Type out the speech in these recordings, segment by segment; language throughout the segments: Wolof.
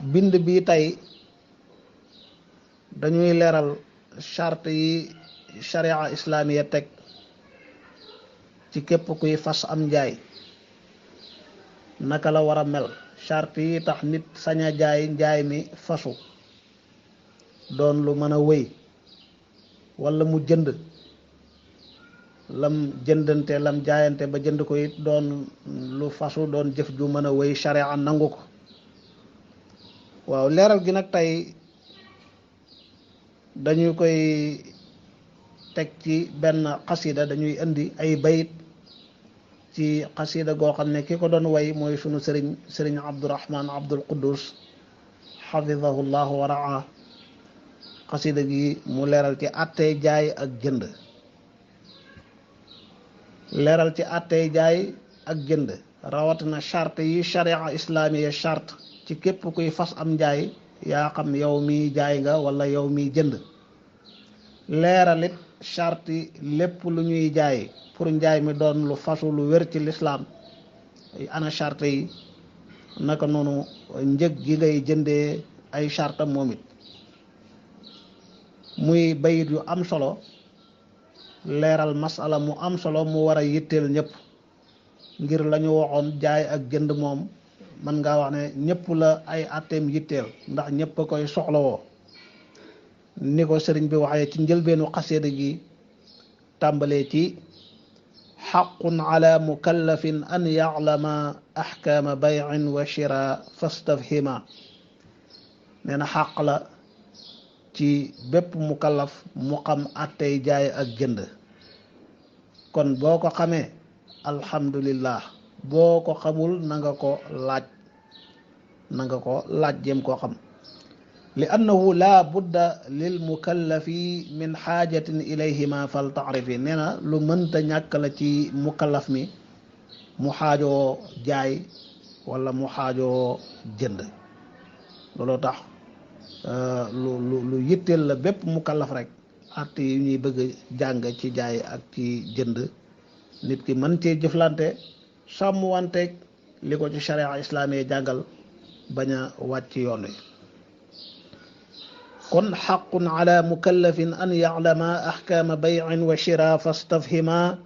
bind bi tey dañuy leeral charte yi sharia islamiya teg ci képp kuy fas am njaay naka la war a mel, charte yi tax nit sañ a jaay njaay mi fasu doon lu mën a wéy walla mu jënd lam jëndante lam jaayante ba jënd ko it doon lu fasu doon jëf ju mën a wéy sharia nangu ko. waaw leeral gi nag tey dañu koy teg ci benn xasida, dañuy indi ay bayit ci xasida goo xam ne ki ko doon way mooy sunu sëriñ Abdurahman Abdul Quddus xafidahu llahu wa raa. xasida gi mu leeral ci attey jaay ak jënd, leeral ci attey jaay ak jënd rawatina charte yi sharia islamiya charte ci képp kuy fas am njaay, yaa xam yow mi jaay nga wala yow mi jënd. leeralit charte lépp lu ñuy jaay pour njaay mi doon lu fasu lu wér ci lislaam, ana charte yi, naka noonu njëg gi ngay jëndee ay charte moom it. muy bayit yu am solo leeral masala mu am solo mu war a yitteel ñëpp, ngir la ñu waxoon jaay ak jënd moom man ngaa wax ne ñëpp la ay atteem yitteel, ndax ñëpp a koy soxlawoo. ni ko sëriñ bi waxee ci njëlbeenu xasida gi tàmbalee ci xaqun ala mukallafin an yaclama axkaama baycin wa shira fastafhima. nee na xaq la ci bépp mukallaf mu xam attey jaay ak jënd. kon boo ko xamee alhamdulillah, boo ko xamul na nga ko laaj jéem koo xam. li annahu la budda lil mukallafi min xaajatin ilayhima fal taarifi. nee na lu mënta ñàkk la ci mukallaf mi mu xaajoo jaay wala mu xaajoo jënd. looloo tax lu yitteel la bépp mukallaf rek at yi ñuy bëgg jàng ci jaay ak ci jënd, nit ki mën cee jëflante sàmm wanteeg li ko ci sharia islaamiya jàngal bañ a wàcc yoon wi. kon xaqun ala mukallafin an yaclama axkaama baycin wa shira fastafhima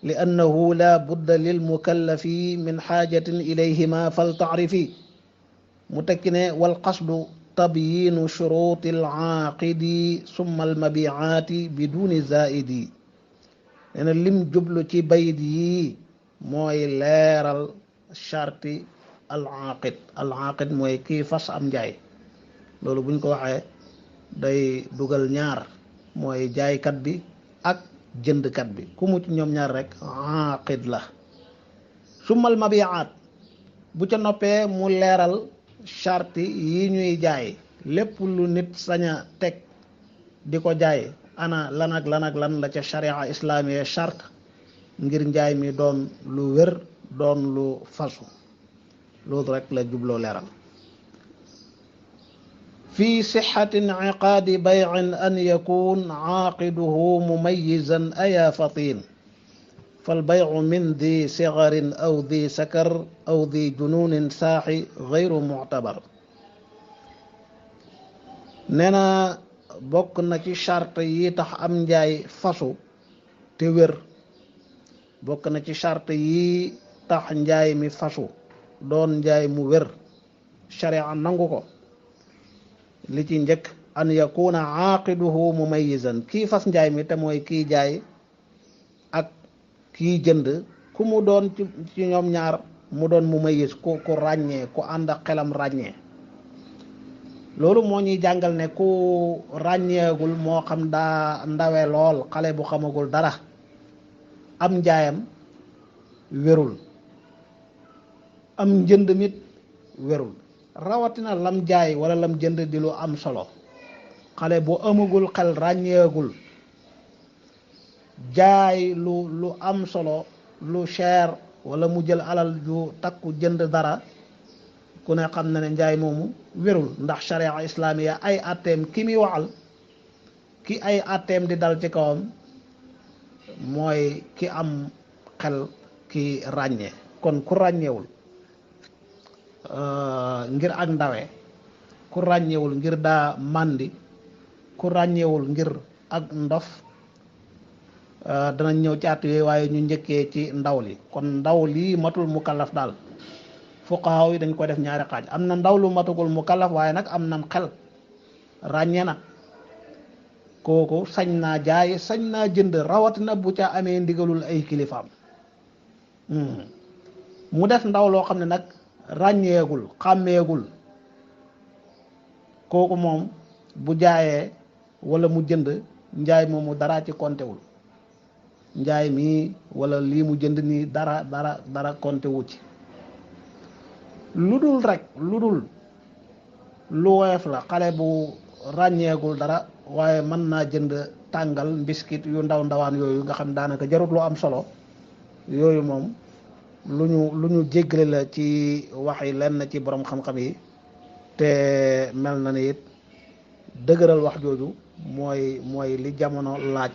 li annahu la budda lil mukallafi min xaajatin ilayhima fal taarifi. mu tekki ne wal qasdu tabyiinu shuruuti alcaaqidi summa almabicaati biduni zaidi. nee na lim jublu ci bayit yi mooy leeral charti alcaaqid mooy kii fas am njaay. loolu buñ ko waxee day dugal ñaar, mooy jaaykat bi ak jëndkat bi, ku mu ci ñoom ñaar rek aaqid la. summal mabiyaat bu ca noppee mu leeral charte yi ñuy jaay, lépp lu nit sañ a teg di ko jaay ana lan ak lan la ca sharia islamiya charte ngir njaay mi doon lu wér doon lu fasu. loolu rek la jubloo leeral. fi sixati inciqaadi baycin an yakun caaqiduhu mumayizan aya fatin falbaycu min di sigarin aw di sakar aw di junuunin saaxi gayru muctabar. nee na bokk na ci charte yi tax am njaay fasu te wér, bokk na ci charte yi tax njaay mi fasu doon njaay mu wér sharia nangu ko. li ci njëkk an yakuna aaqiduhu mumayizan, kii fas njaay mi te mooy kii jaay ak kii jënd, ku mu doon ci ñoom ñaar mu doon mumayiz, ku ràññee, ku ànd ak xelam ràññee. loolu moo ñuy jàngal ne ku ràññeegul, moo xam daa ndawe lool, xale bu xamagul dara, am njaayam wérul, am njënd mit wérul. rawatina lam jaay wala lam jënd di lu am solo. xale bu amagul xel, ràññeegul, jaay lu am solo, lu cher, wala mu jël alal ju takku jënd dara, ku ne xam na ne njaay moomu wérul, ndax sharia islamiya ay atteem ki muy waxal, ki ay atteem di dal ci kawam mooy ki am xel, ki ràññee. kon ku ràññeewul ngir ak ndawe ku ràññeewul ngir daa màndi ku ràññeewul ngir ak ndof danañ ñëw ci at yooyu waaye ñu njëkkee ci ndaw li kon ndaw lii matul mukallaf daal fuqahaa yi dañ ko def ñaari xaaj am na ndaw lu matugul mukallaf waaye nag am nam xel ràññee na kooku sañ naa jaay sañ naa jënd rawatina bu ca amee ndigalul ay kilifaam mu def ndaw loo xam ne nag ràññeegul xàmmeegul kooku moom bu jaayee wala mu jënd njaay moomu dara ci kontewul njaay mii wala lii mu jënd nii dara kontewu ci lu dul rek lu woyof la xale bu ràññeegul dara waaye mën naa jënd tàngal mbiskit yu ndaw ndawaan yooyu nga xam daanaka jarut lu am solo yooyu moom lu ñu jéggale la ci waxi lenn ci borom xam-xam yi te mel na ni it dëgëral wax jooju mooy li jamono laaj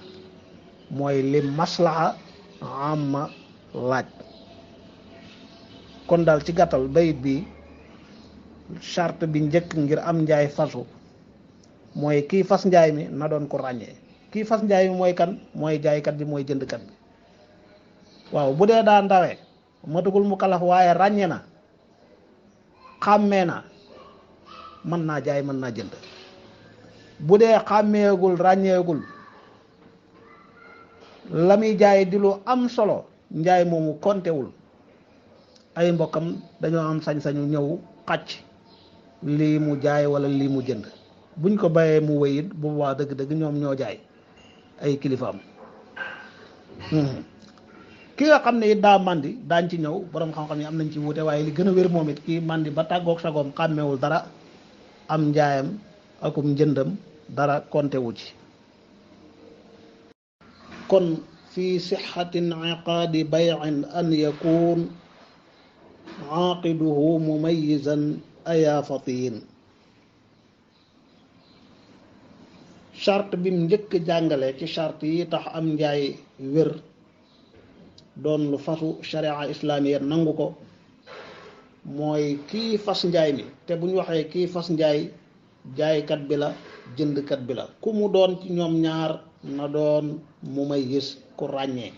mooy li maslaha amma laaj kon daal ci gàttal bayit bi charte bi njëkk ngir am njaay fasu mooy kii fas njaay mi na doon ko ràññee kii fas njaay mi mooy kan mooy jaaykat bi mooy jëndkat bi waaw bu dee daa ndawee matugul mu kalaf waaye ràññee na xàmmee na mën naa jaay mën naa jënd bu dee xàmmeegul ràññeegul la muy jaay di lu am solo njaay moomu kontewul ay mbokkam dañoo am sañ-sañu ñëw xàcc lii mu jaay wala lii mu jënd buñ ko bàyyee mu wéyit bu waa dëgg-dëgg ñoom ñoo jaay ay kilifaam ki nga xam ne it daa màndi daañ ci ñëw borom xam-xam yi am nañ ci wuute waaye li gën a wér moom it kii màndi ba tàggoog sagoom xàmmewul dara am njaayam akum njëndam dara kontewu ci kon fi sixatin iqaadi bayin an yakun aaqiduhu mumayizan aya fatin charte bi mu njëkk jàngale ci charte yi tax am njaay wér doon lu fasu sharia islamiya nangu ko mooy kii fas njaay mi te bu ñu waxee kii fas njaay jaaykat bi la jëndkat bi la ku mu doon ci ñoom ñaar na doon mu may gis ku ràññee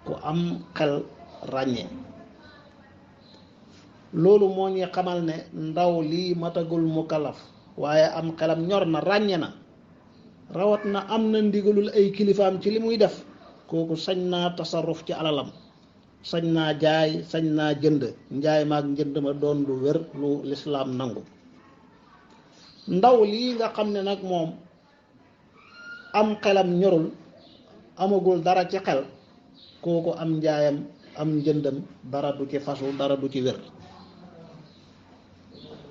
ku am xel ràññee loolu moo ñuy xamal ne ndaw lii matagul mukallaf waaye am xelam ñor na ràññee na rawat na am na ndigalul ay kilifaam ci li muy def kooku sañ naa tasarruf ci alalam sañ naa jaay sañ naa jënd njaay maag njënd ma doon lu wér lu lislaam nangu ndaw lii nga xam ne nag moom am xelam ñorul amagul dara ci xel kooku am njaayam am njëndam dara du ci fasu dara du ci wér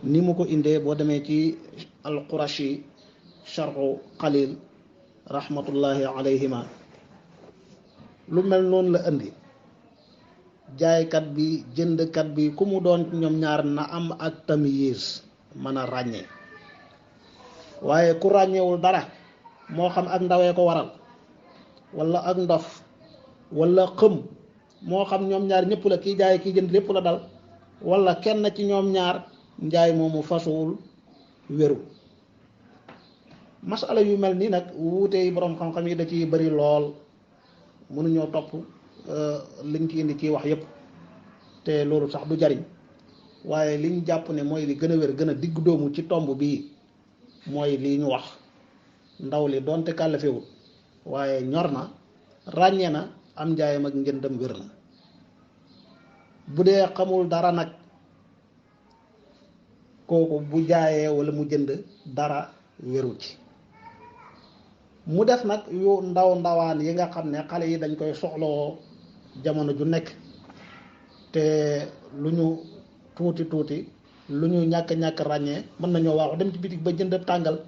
ni mu ko indee boo demee ci al-Qurashi sharhu Qalil rahmatullahi alayhima lu mel noonu la indi jaaykat bi jëndkat bi ku mu doon ñoom ñaar na am ak tamyiz mën a ràññee waaye ku ràññeewul dara moo xam ak ndawee ko waral wala ak ndof wala xëm moo xam ñoom ñaar ñëpp la kii jaay kii jënd lépp la dal wala kenn ci ñoom ñaar njaay moomu fasuwul wéru masala yu mel nii nag wuute yi boroom xam-xam yi da ciy bari lool mënuñoo topp liñ ci indi ci wax yépp te loolu sax du jariñ waaye liñ jàpp ne mooy li gën a wér gën a digg doomu ci tomb bii mooy lii ñu wax ndaw li doonte kàllafewul waaye ñor na ràññee na am njaayam ak njëndam wér na bu dee xamul dara nag kooku bu jaayee wala mu jënd dara wéru ci mu def nag yu ndaw ndawaan yi nga xam ne xale yi dañ koy soxlawoo jamono ju nekk te lu ñu tuuti tuuti lu ñu ñàkk ràññee mën nañoo waaxu dem ci bitig ba jënd tàngal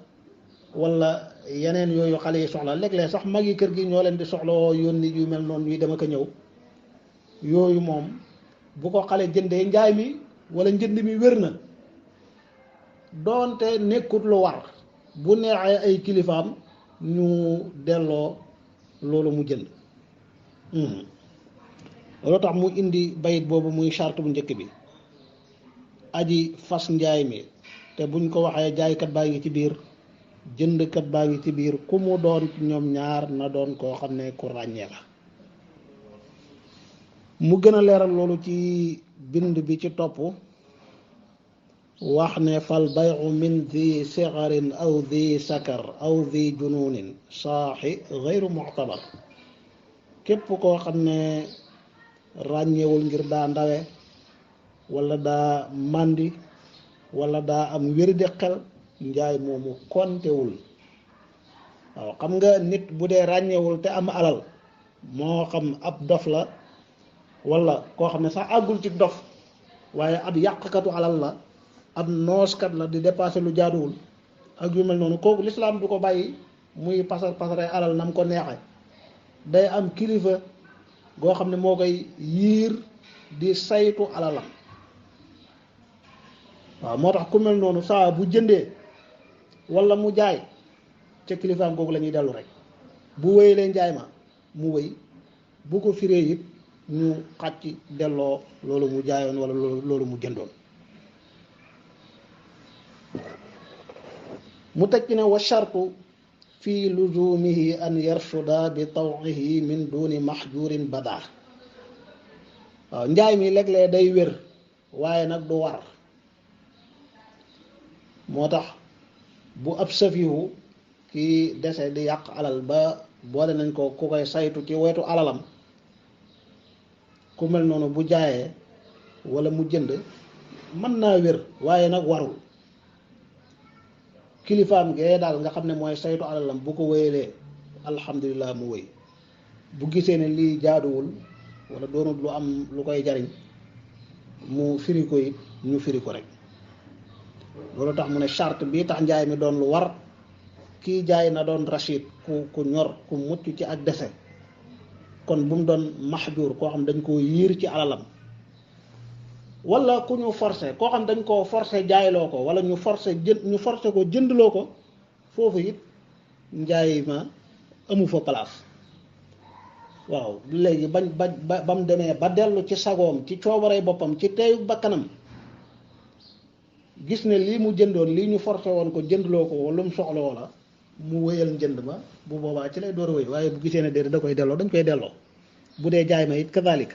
wala yeneen yooyu xale yi soxla léeg-léeg sax mag yi kër gi ñoo leen di soxlawoo yónni yu mel noonu ñuy dem ak a ñëw yooyu moom bu ko xale jëndee njaay mi wala njënd mi wér na doonte nekkut lu war bu neexee ay kilifaam ñu delloo loolu mu jënd loolu tax mu indi bayit boobu muy charte bu njëkk bi aji fas njaay mi te buñ ko waxee jaaykat baa ngi ci biir jëndkat baa ngi ci biir ku mu doon ñoom ñaar na doon koo xam ne ku ràññee la. mu gën a leeral loolu ci bind bi ci topp wax ne fal bayu min di sigarin aw di sakar aw di jununin saaxi gayru muctabar. képp koo xam ne ràññeewul ngir daa ndawe wala daa màndi wala daa am wérdi xel njaay moomu kontewul. waaw xam nga nit bu dee ràññeewul te am alal moo xam ab dof la wala koo xam ne sax àggul ci dof waaye ab yàqkatu alal la ab nooskat la di dépassé lu jaaduwul ak yu mel noonu kooku lislaam du ko bàyyi muy pasare alal nam ko neexe. day am kilifa goo xam ne moo koy yiir di saytu alalam. waaw moo tax ku mel noonu saa bu jëndee wala mu jaay ca kilifaam googu la ñuy dellu rek bu wéyalee njaay ma mu wéy bu ko firee it ñu xàcc delloo loolu mu jaayoon wala loolu mu jëndoon. mu tekki ne wa shartu fi luzumihi an yarshuda bi tawihi min duni mahjurin bada. waaw njaay mi léeg-léeg day wér waaye nag du war. moo tax bu ab safihu kii dese di yàq alal ba boole nañ ko ku koy saytu ci wetu alalam ku mel noonu bu jaayee wala mu jënd mën naa wér waaye nag warul. kilifaam gee daal nga xam ne mooy saytu alalam bu ko wéyalee alhamdulilah mu wéy bu gisee ne lii jaaduwul wala doonul lu am lu koy jariñ mu firi ko it ñu firi ko rek. loolu tax mu ne charte bii tax njaay mi doon lu war kii jaay na doon rachid ku ñor ku mucc ci ak dese kon bu mu doon mahjur koo xam dañ koo yiir ci alalam wala ku ñu forcé koo xam dañ koo forcé jaayloo ko wala ñu forcé ko jëndloo ko foofu it njaay ma amu fa place. waaw léegi ba mu demee ba dellu ci sagoom ci coobaree boppam ci teeyu bakkanam gis ne lii mu jëndoon lii ñu forcé woon ko jëndloo ko wala mu soxla wala mu wéyal njënd ma bu boobaa ci lay door a wéy waaye bu gisee ne déedéet da koy delloo dañ koy delloo. bu dee jaay ma it kazalik.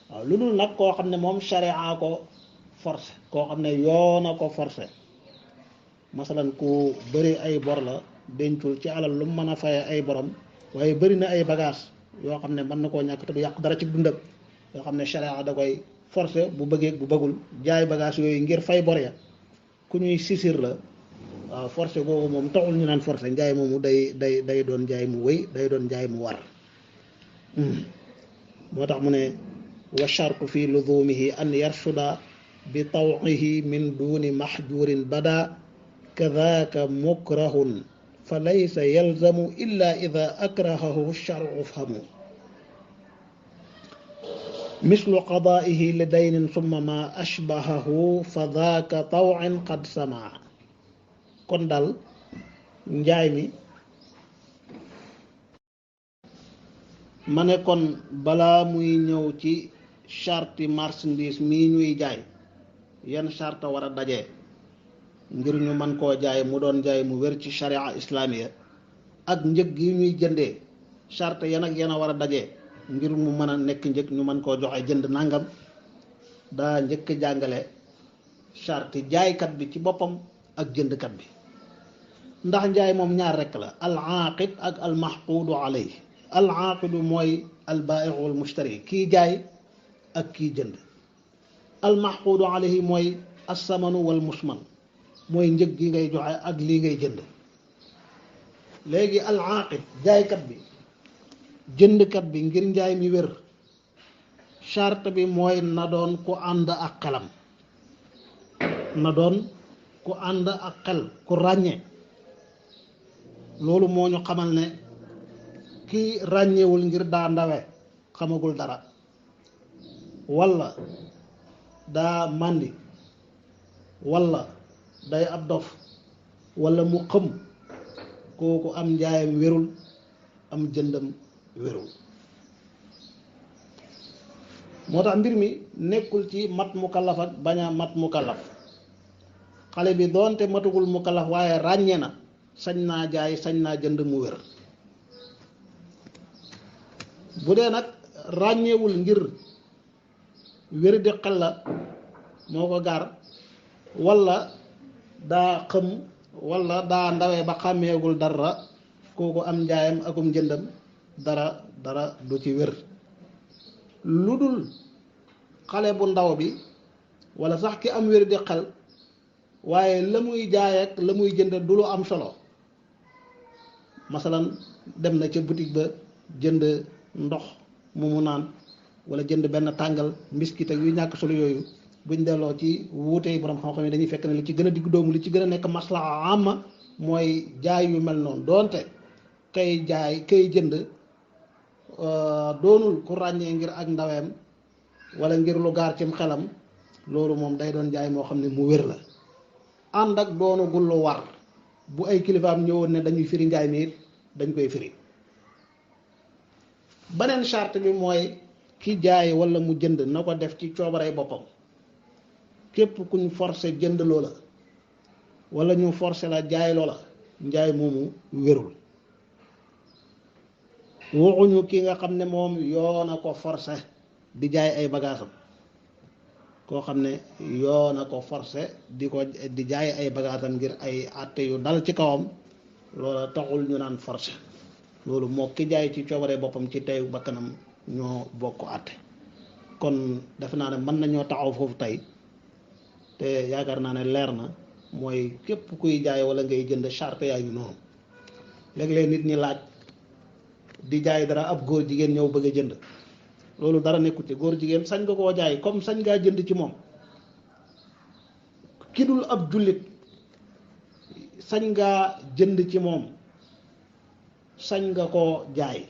waaw lu dul nag koo xam ne moom sharia ko forcé koo xam ne yoona ko forcé masalan ku bëri ay bor la dencul ci alal lu mu mën a faye ay borom waaye bëri na ay bagage yoo xam ne mën na koo ñàkk te du yàq dara ci dundam yoo xam ne sharia da koy forcé bu bëggee bu bëggul jaay bagage yooyu ngir fay bor ya ku ñuy sisir la. waaw forcé googu moom taxul ñu naan forcé njaay moomu day doon njaay mu wéy day doon njaay mu war. moo tax mu ne wa shartu fi luzumihi an yarshuda bi tawihi min duni mahjurin bada kadaka mukrahun fa laysa yalzamu illa ida akrahahu shar'u fahamu mislu qadaihi li daynin summa ma ashbahahu fa daaka tawin qad sama. kon daal njaay mi ma ne kon balaa muy ñëw ci charte marchandise mii ñuy jaay yan charte war a daje ngir ñu mën koo jaay mu doon jaay mu wér ci sharia islamiya ak njëg yi ñuy jëndee charte yan ak yan a war a daje ngir mu mën a nekk njëg ñu mën koo joxe jënd nangam daa njëkk jàngale charte jaaykat bi ci boppam ak jëndkat bi. ndax njaay moom ñaar rekk la al aaqid ak al mahqudu alayhi. al aaqidu mooy al baa'i'u wal mushtari kii jaay ak kii jënd. al mahqudu alayhi mooy as-samanu wal musman mooy njëg gi ngay joxe ak lii ngay jënd. léegi al aaqid jaaykat bi jëndkat bi ngir njaay mi wér charte bi mooy na doon ku ànd ak xelam na doon ku ànd ak xel ku ràññee. loolu moo ñu xamal ne kii ràññeewul ngir daa ndawe xamagul dara walla daa màndi walla day ab dof walla mu xëm kooku am njaayam wérul am jëndam wérul. moo tax mbir mi nekkul ci mat mukallaf ak bañ a mat mukallaf xale bi doonte matugul mukallaf waaye ràññee na sañ naa jaay sañ naa jënd mu wér. bu dee nag ràññeewul ngir wér di xel la moo ko gaar walla daa xëm walla daa ndawee ba xàmmeegul dara kooku am njaayam akum jëndam dara du ci wér. lu dul xale bu ndaw bi walla sax ki am wér di xel waaye la muy jaay ak la muy jënd du lu am solo. masalan dem na ca boutique ba jënd ndox mu naan walla jënd benn tàngal mbiskit ak yu ñàkk solo yooyu buñ delloo ci wuutey borom xam-xam yi dañuy fekk ne li ci gën a digg doomu li ci gën a nekk maslaha amma mooy jaay yu mel noonu doonte kay jaay kay jënd doonul ku ràññee ngir ak ndaweem walla ngir lu gaar cim xelam loolu moom day doon jaay moo xam ne mu wér la ànd ak doonu gul lu war bu ay kilifaam ñëwoon ne dañuy firi njaay mi it dañ koy firi. beneen charte bi mooy ki jaay walla mu jënd na ko def ci coobarey boppam. képp kuñ forcé jënd loola walla ñu forcé la jaay loola njaay moomu wérul. waxuñu ki nga xam ne moom yoona ko forcé di jaay ay bagaasam koo xam ne yoona ko forcé di jaay ay bagaasam ngir ay àtte yu dal ci kawam loola taxul ñu naan forcé loolu moo ki jaay ci coobare boppam ci teyu bakkanam ñoo bokk àtte. kon defe naa ne mën nañoo taxaw foofu tey te yaakaar naa ne leer na mooy képp kuy jaay walla ngay jënd charte yaa ngi noonu. léeg-léeg nit ñi laaj di jaay dara ab góor jigéen ñëw bëgg a jënd loolu dara nekkut ci góor jigéen sañ nga koo jaay comme sañ ngaa jënd ci moom. ki dul ab jullit sañ ngaa jënd ci moom sañ nga koo jaay.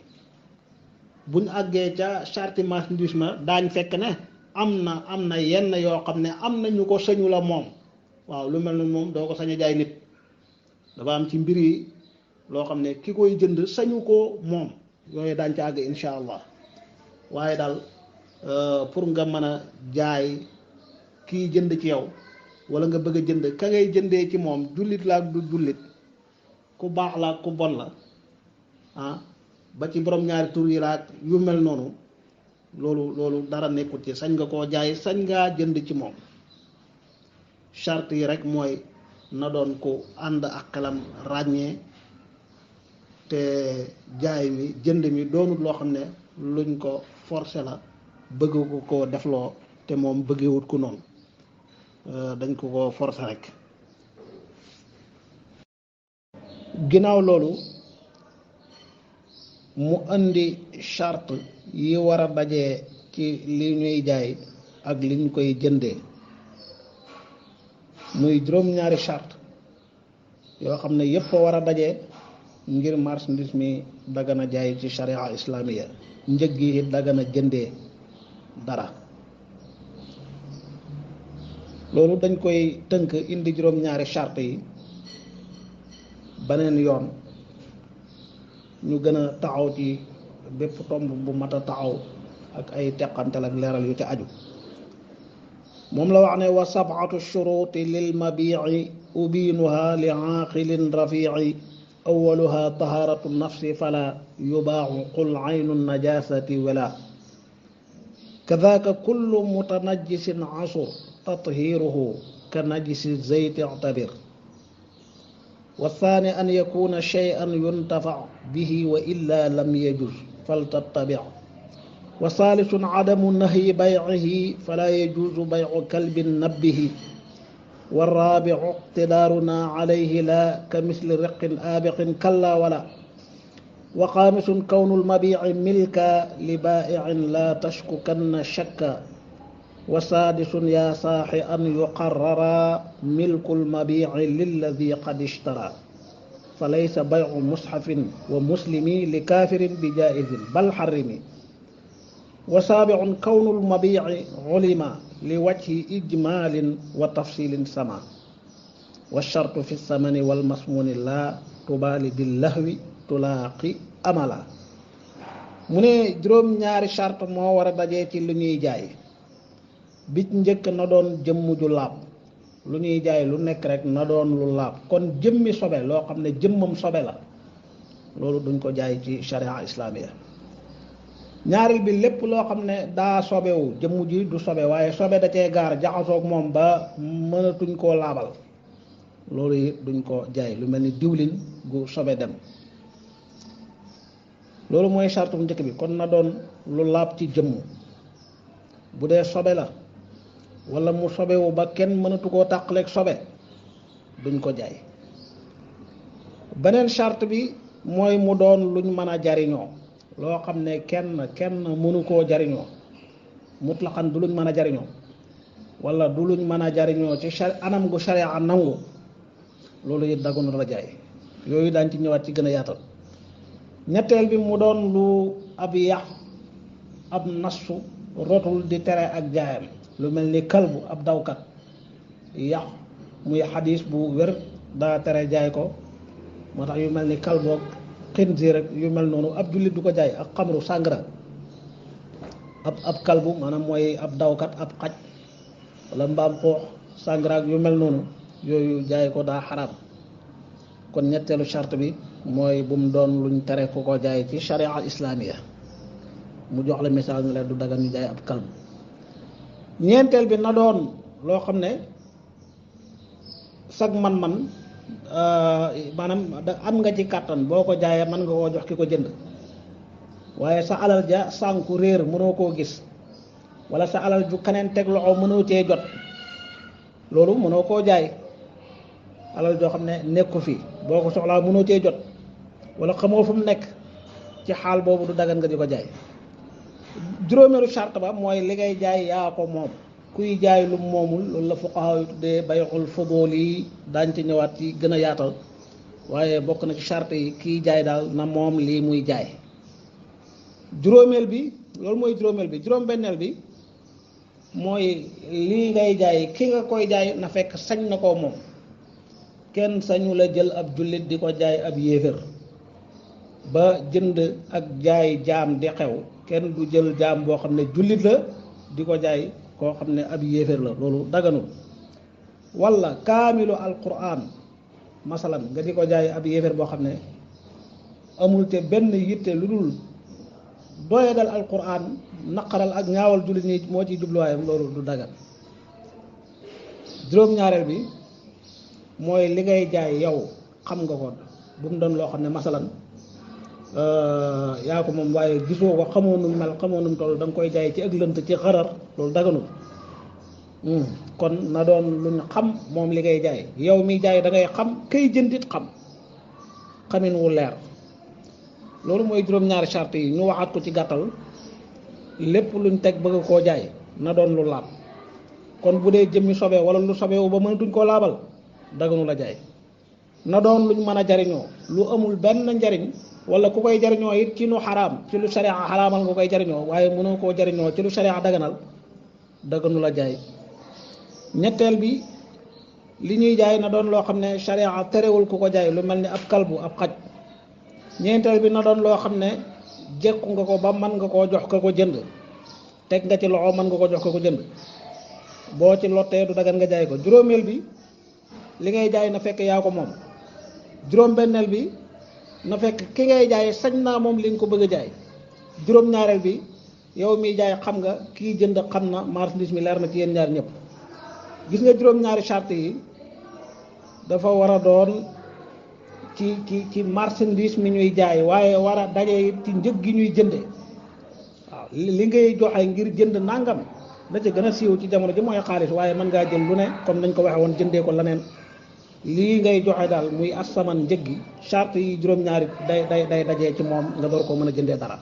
buñ àggee ca charte marchandise ma daañ fekk ne am na yenn yoo xam ne am na ñu ko sañu la moom. waaw lu mel noonu moom doo ko sañ a jaay nit dafa am ci mbir yi loo xam ne ki koy jënd sañu ko moom yooyu daañ ca àgg insha allah waaye daal pour nga mën a jaay kii jënd ci yow walla nga bëgg a jënd ka ngay jëndee ci moom jullit la ak du jullit ku baax la ak ku bon la ba ci borom ñaari tur yi la yu mel noonu loolu dara nekkut ci sañ nga koo jaay sañ ngaa jënd ci moom. charte yi rek mooy na doon ko ànd ak xelam ràññee te jaay mi jënd mi doonut loo xam ne luñ ko forcé la bëgg ko defloo te moom bëggewut ko noonu dañ ko forcé rek. ginnaaw loolu mu indi charte yi war a dajee ci li ñuy jaay ak li ñu koy jëndee muy juróom-ñaari charte yoo xam ne yépp war a daje ngir marchandise mi dagana jaay ci sharia islamiya njëg gi it dagana jëndee dara. loolu dañ koy tënk indi juróom-ñaari charte yi beneen yoon ñu gën a taxaw ci bépp tomb bu mat a taxaw ak ay teqantal ak leeral yu ci aju. moom la wax ne wa sab'atu shuruuti lil mabii'i ubiinuha li aaqilin rafii'i awwaluha tahaaratu nafsi fala yubaaxu qul aynu najaasati wala kadaaka kullu mutanajjisin asur tathiiruhu ka najisi zayti i'tabir والثاني أن يكون شيئا ينتفع به وإلا لم يجوز فلتتبع وثالث عدم نهي بيعه فلا يجوز بيع كلب نبه والرابع اقتدارنا عليه لا كمثل رق آبق كلا ولا وخامس كون المبيع ملكا لبائع لا تشككن شكا وسادس يا صاح أن يقرر ملك المبيع للذي قد اشترى فليس بيع مصحف ومسلمي لكافر بجائز بل حرمي وسابع كون المبيع علم لوجه إجمال وتفصيل سما والشرط في الثمن والمصمون لا تبالي باللهو تلاقي أملا من جروم ñaari charte moo war a dajee ci lu ñuy jaay bi njëkk na doon jëmm ju laab lu ñuy jaay lu nekk rek na doon lu laab kon jëmmi sobe loo xam ne jëmmam sobe la loolu duñ ko jaay ci sharia islamiya. ñaareel bi lépp loo xam ne daa sobewu jëmm ji du sobe waaye sobe da cee gaar jaxasoog moom ba mënatuñ koo laabal loolu it duñ ko jaay lu mel ni diwlin gu sobe dem. loolu mooy sartu bu njëkk bi kon na doon lu laab ci jëmm bu dee sobe la wala mu sobewu ba kenn mënatu koo tàqaleeg sobe duñ ko jaay. beneen charte bi mooy mu doon luñ mën a jariñoo loo xam ne kenn mënu koo jariñoo mutlaqan du luñ mën a jariñoo wala du luñ mën a jariñoo ci anam gu sharia nangu loolu it dagunu la jaay yooyu daañ ci ñëwaat ci gën a yaatal. ñetteel bi mu doon lu ab yax ab nasu rotul di tere ak jaayam lu mel ni kalbu ab dawkat yax muy xadis bu wér daa tere jaay ko moo tax yu mel ni kalboog xinziir rek yu mel noonu ab jullit du ko jaay ak xamru sàngara ab kalbu maanaam mooy ab dawkat ab xaj wala mbaam xoox sàngara ak yu mel noonu yooyu jaay ko daa xaraam. kon ñetteelu charte bi mooy bu mu doon luñ tere ku ko jaay ci sharia islamiya mu jox la misaal ne la du dagan ñu jaay ab kalbu. ñeenteel bi na doon loo xam ne sag man-man maanaam am nga ci kàttan boo ko jaayee mën nga koo jox ki ko jënd waaye sa alal ja sànku réer mënoo koo gis wala sa alal ju keneen teg loxo mënoo cee jot loolu mënoo koo jaay. alal joo xam ne nekku fi boo ko soxlaa mënoo cee jot wala xamoo fu mu nekk ci xaal boobu du dagan nga di ko jaay. juróomeelu charte ba mooy li ngay jaay yaa ko moom kuy jaay lu moomul loolu la fuqaha yu tuddee bay'ul fudul yi daañ ci ñëwaat ci gën a yaatal waaye bokk na ci charte yi kiy jaay daal na moom lii muy jaay. juróomeel bi loolu mooy juróomeel bi juróom-benneel bi mooy lii ngay jaay ki nga koy jaay na fekk sañ na koo moom. kenn sañu la jël ab jullit di ko jaay ab yéefér ba jënd ak jaay jaam di xew kenn du jël jaam boo xam ne jullit la di ko jaay koo xam ne ab yéefér la loolu daganul. wala kaamilu alquran masalan nga di ko jaay ab yéefér boo xam ne amul te benn yitte lu dul doyadal alquran naqaral ak ñaawal jullit ñi moo ciy jubluwaayam loolu du dagan. juróom-ñaareel bi mooy li ngay jaay yow xam nga ko bu mu doon loo xam ne masalan yaa ko moom waaye gisoo ko xamoo nu mel xamoo nu toll da nga koy jaay ci ak lënt ci xarar loolu daganul. kon na doon luñ xam moom li ngay jaay yow mi jaay da ngay xam kay jëndit xam xamin wu leer. loolu mooy juróom-ñaari charte yi ñu waxaat ko ci gàttal lépp luñ teg bëgg koo jaay na doon lu laab kon bu dee jëmmi sobe wala lu sobewu ba mënatuñ koo laabal daganu la jaay. na doon luñ mën a jariñoo lu amul benn njariñ wala ku koy jariñoo it ci lu xaraam ci lu sharia xaraamal nga koy jariñoo waaye mënoo koo jariñoo ci lu sharia daganal daganu la jaay. ñetteel bi li ñuy jaay na doon loo xam ne sharia terewul ku ko jaay lu mel ni ab kalbu ab xaj. ñeenteel bi na doon loo xam ne jekku nga ko ba mën nga koo jox ko jënd teg nga ci loxo mën nga ko jox ko jënd boo ci lottee du dagan nga jaay ko. juróomeel bi li ngay jaay na fekk yaa ko moom. juróom-benneel bi na fekk ki ngay jaay sañ naa moom li nga ko bëgg a jaay. juróom-ñaareel bi yow miy jaay xam nga kii jënd xam na marchandise mi leer na ci yéen ñaar ñëpp. gis nga juróom-ñaari charte yi dafa war a doon ci marchandise mi ñuy jaay waaye war a daje ci njëg gi ñuy jënde waaw li ngay joxe ngir jënd nangam da ca gën a siiw ci jamono ji mooy xaalis waaye mën ngaa jël lu ne comme nañ ko waxe woon jëndee ko leneen. lii ngay joxe daal muy asaman njëg gi charte yi juróom-ñaari day dajee ci moom nga door koo mën a jëndee dara.